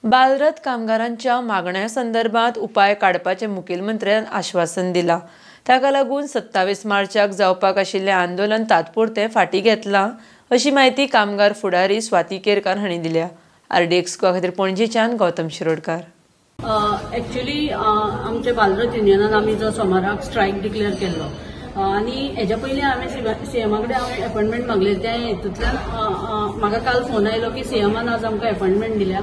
बालरथ कामगारांच्या मागण्या संदर्भात उपाय काडपाचें मुखेलमंत्र्यान आश्वासन दिलां. ताका लागून 27 मार्चाक जावपाक आशिल्लें आंदोलन तात्पुरतें फाटीं घेतलां अशी म्हायती कामगार फुडारी स्वाती केरकार हांणी दिल्या. आरडीएक्स खातीर पणजेच्यान गौतम शिरोडकार. एक्चुअली आमचे बालरथ युनियनान आमी जो सोमाराक स्ट्रायक डिक्लेअर केल्लो आनी हेज्या पयलीं हांवें सीएमा कडेन हांवें अपॉयंटमेंट मागले. त्या हेतूंतल्यान म्हाका काल फोन आयलो की सीएमान आज आमकां अपॉयंटमेंट दिल्या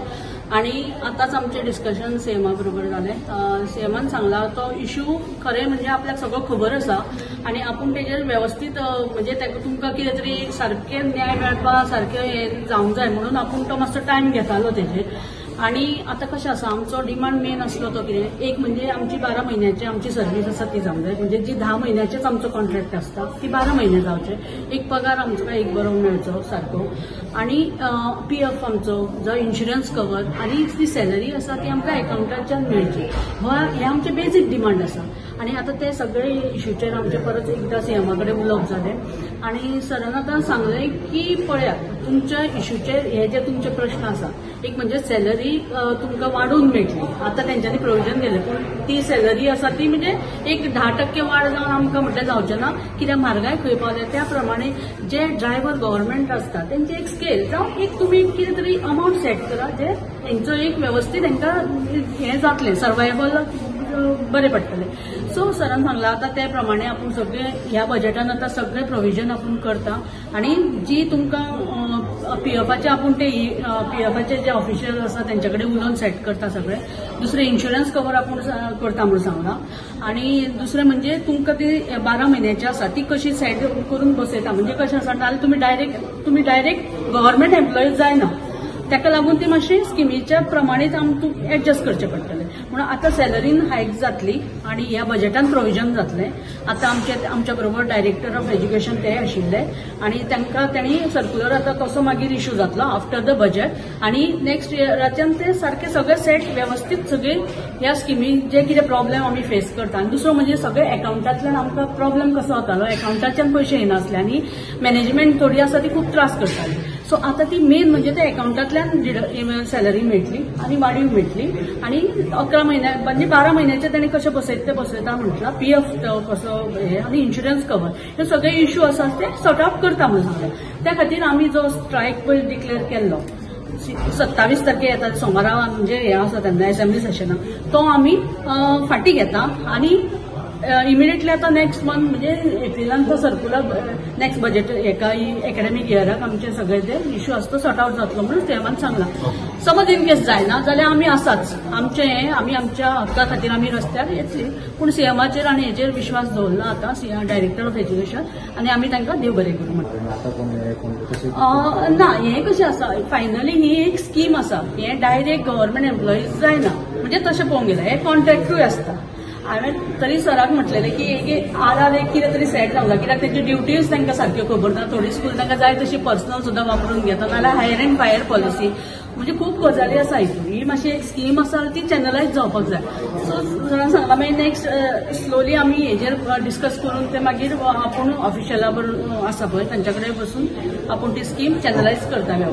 आनी आतांच आमचें डिस्कशन सीएमा बरोबर जालें. सीएमान सांगला तो इशू खरें म्हणजे आपल्याक सगळो खबर आसा आनी आपूण तेजेर वेवस्थीत म्हणजे ताका तुमकां कितें तरी सारकें न्याय मेळपा सारकें हें जावंक जाय म्हणून आपूण तो मातसो टायम घेतालो तेजेर. आनी आतां कशें आसा, आमचो डिमांड मेन आसलो तो कितें, एक म्हणजे आमची 12 म्हयन्याची आमची सर्वीस आसा ती जावंक जाय, म्हणजे जी 10 म्हयन्याचेच आमचो कॉन्ट्रॅक्ट आसता ती 12 म्हयने जावचे, एक पगार आमकां एक बरो मेळचो सारको, आनी पीएफ आमचो जो इन्शुरन्स कवर आनी ती सॅलरी आसा ती आमकां एकावंटाच्यान मेळची, हे आमचे बेजीक डिमांड आसा. आनी आतां ते सगळे इशूचेर आमचे परत एकदां सीएमा कडेन उलोवप जालें आनी सरान आतां सांगलें की पळयात तुमच्या इशूचेर हे जे तुमचे प्रश्न आसा, एक म्हणजे सॅलरी तुमकां वाडोवन मेळटली, आतां तेंच्यांनी प्रोविजन केलें पूण ती सॅलरी आसा ती म्हणजे एक 10% वाड जावन आमकां म्हटल्यार जावचें ना, कित्याक म्हारगाय खंय पावल्या त्या प्रमाणे जे ड्रायव्हर गव्हर्मेंट आसता तेंचे एक स्केल जावं एक तुमी कितें तरी अमावंट सेट करा जे तेंचो एक वेवस्थीत तेंकां हें जातलें, सर्वायवल बरें पडटलें. सो सरान सांगलां आतां ते प्रमाणे आपूण सगळे ह्या बजेटान आतां सगळे प्रोविजन आपूण करता आनी जी तुमकां पीएफाचे आपूण ते पीएफाचे जे ऑफिशियल आसा तेंच्या कडेन उलोवन सेट करता सगळे. दुसरें इन्शुरन्स कवर आपूण करता म्हणून सांगलां आनी दुसरें म्हणजे तुमकां ती 12 म्हयन्याची आसा ती कशी सेट करून बसयता, म्हणजे कशें आसा नाजाल्यार तुमी डायरेक्ट गव्हर्मेंट एम्प्लॉई जायना, ताका लागून ती मातशी स्किमीच्या प्रमाणेच आमकां एडजस्ट करचें पडटलें. म्हणून आतां सॅलरीन हायक जातली आनी ह्या बजेटान प्रोविजन जातलें. आतां आमच्या बरोबर डायरेक्टर ऑफ एज्युकेशन ते आशिल्ले आनी तांकां तांणी सर्क्युलर आतां तसो मागीर इशू जातलो आफ्टर the budget आनी नेक्स्ट इयराच्यान ते सारके सगळे सेट वेवस्थीत सगळे ह्या स्किमी जे कितें प्रॉब्लेम आमी फेस करता. आनी दुसरो म्हणजे सगळे एकावंटांतल्यान आमकां प्रॉब्लेम कसो जातालो, एकावंटाच्यान पयशे येनासले आनी मॅनेजमेंट थोडी आसा ती खूब त्रास करताली. सो आतां ती मेन म्हणजे ते एकावंटांतल्यान सॅलरी मेळटली आनी वाडीव मेळटली आनी 11 म्हयन्या म्हणजे 12 म्हयन्याचे ताणें कशें बसयता तें बसयता म्हटलां, पीएफ कसो हे आनी इन्शुरन्स कवर हे सगळे इश्यू आसा ते सॉर्ट आवट करता म्हणून सांगलें. त्या खातीर आमी जो स्ट्रायक पयर डिक्लेअर केल्लो 27 तारखे येता सोमारा म्हणजे हें आसा तेन्ना एसेंब्ली सेशनाक, तो आमी फाटीं घेता आनी इमिडिएटली आतां नेक्स्ट मंथ म्हणजे एप्रिलान तो सर्क्युलर नेक्स्ट बजेट एका एकॅडमीक इयराक आमचे सगळे ते इश्यू आसा तो सॉर्ट आवट जातलो म्हणून सीएमान सांगलां. समज इन केस जायना जाल्यार आमी आसाच, आमचें हें आमी आमच्या हक्का खातीर आमी रस्त्यार येतली, पूण सीएमाचेर आनी हेजेर विश्वास दवरला आतां डायरेक्टर ऑफ एज्युकेशन आनी आमी तांकां देव बरें करूं म्हणटा. ना हें कशें आसा, फायनली ही एक स्कीम आसा, हें डायरेक्ट गव्हर्मेंट एम्प्लॉईज जायना, म्हणजे तशें पळोवंक गेल्यार हें कॉन्ट्रॅक्टूय आसता. हांवें तरी सराक म्हटलेलें की एक आर आर एक कितें तरी सेट जावंक जाय, कित्याक तेंच्यो ड्युटीज तांकां सारक्यो खबर ना, थोडी स्कूल तांकां जाय तशी पर्सनल सुद्दां वापरून घेता, नाजाल्यार हायर एंड फायर पॉलिसी, म्हणजे खूब गजाली आसा हितून. ही मातशी एक स्कीम आसा ती चॅनलायज जावपाक जाय. सो सरान सांगलां मागीर नेक्स्ट स्लोली आमी हेजेर डिस्कस करून ते मागीर आपूण ऑफिशियला बरोबर आसा पळय तांच्या कडेन बसून आपूण ती स्कीम चॅनलायज करता.